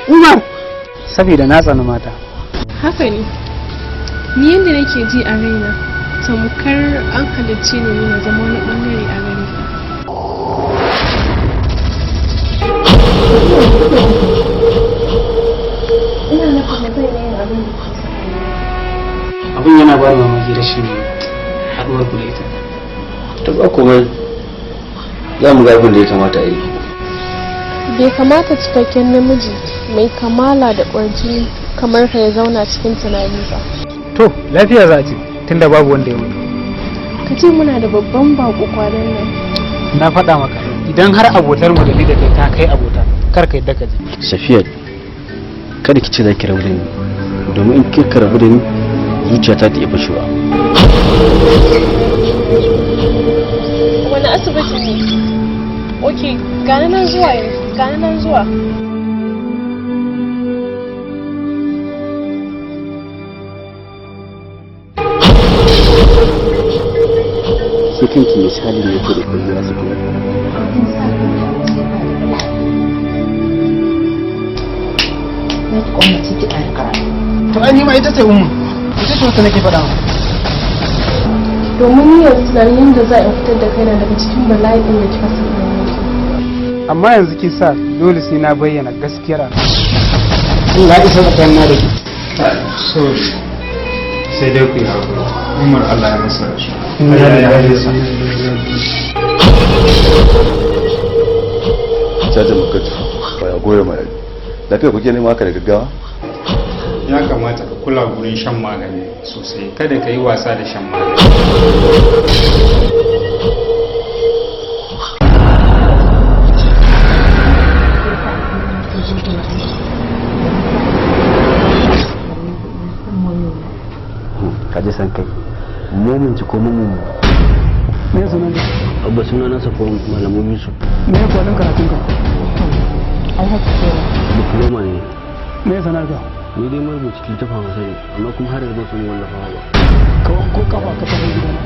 Umar, saboda na tsani mata. Haka ne, ni yadda nake ji a raina, tamkar an halicce ni ne na zama wani bangare a gare ka. Ina nufin ba zan iya yin abin da ke so. Abin yana ba ni mamaki, rashin haɗuwar ku da ita. Ta ba komai, za mu ga abin da ya kamata a yi. Bai kamata cikakken namiji mai kamala da ƙwarjini kamar ka ya zauna cikin tunani ba. To, lafiya za a ce, tunda babu wanda ya mutu. Ka ce muna da babban bako kwanan nan. Na faɗa maka, idan har abotar mu da ni da kai ta kai abota, kar ka yadda ka je. Safiya, kada ki ce za ki rabu da ni, domin in kika rabu da ni, zuciyata ta iya fashewa. Wani asibiti ne? Ok, gani nan zuwa yanzu, gani nan zuwa. Ke kanki misali ne ke da kwalliya, Safiya. Na ki kwamace ki ƙara karatu. To ai ni ma ita ce umma, ita ce wata nake faɗa maka. Domin ni yanzu tunanin yadda za a fitar da kaina daga cikin bala'in da kika saka ni nake. Amma yanzu kin sa dole sai na bayyana gaskiyar al'amari. Allah ya isa tsakanin na da ke. Sorry, sai dai ku yi haƙuri. Umar, Allah ya masa rasu. Cajin bukatu ba ya goya mai lafiya kuke nema haka da gaggawa? Ya kamata ka kula gurin shan magani sosai, kada ka yi wasa da shan magani. Ka ji san kai mumin ci ko mumin? Me sunan ka? Abba, suna na Safon Malamu Yusuf. Me kwalin karatun ka? Alhaji kenan. Diploma ne. Me sanar ka? Ni dai marubuci littafin Hausa ne, amma kuma har yanzu ban san wallafawa ba. Ka wanko kafa ka tafi gidana.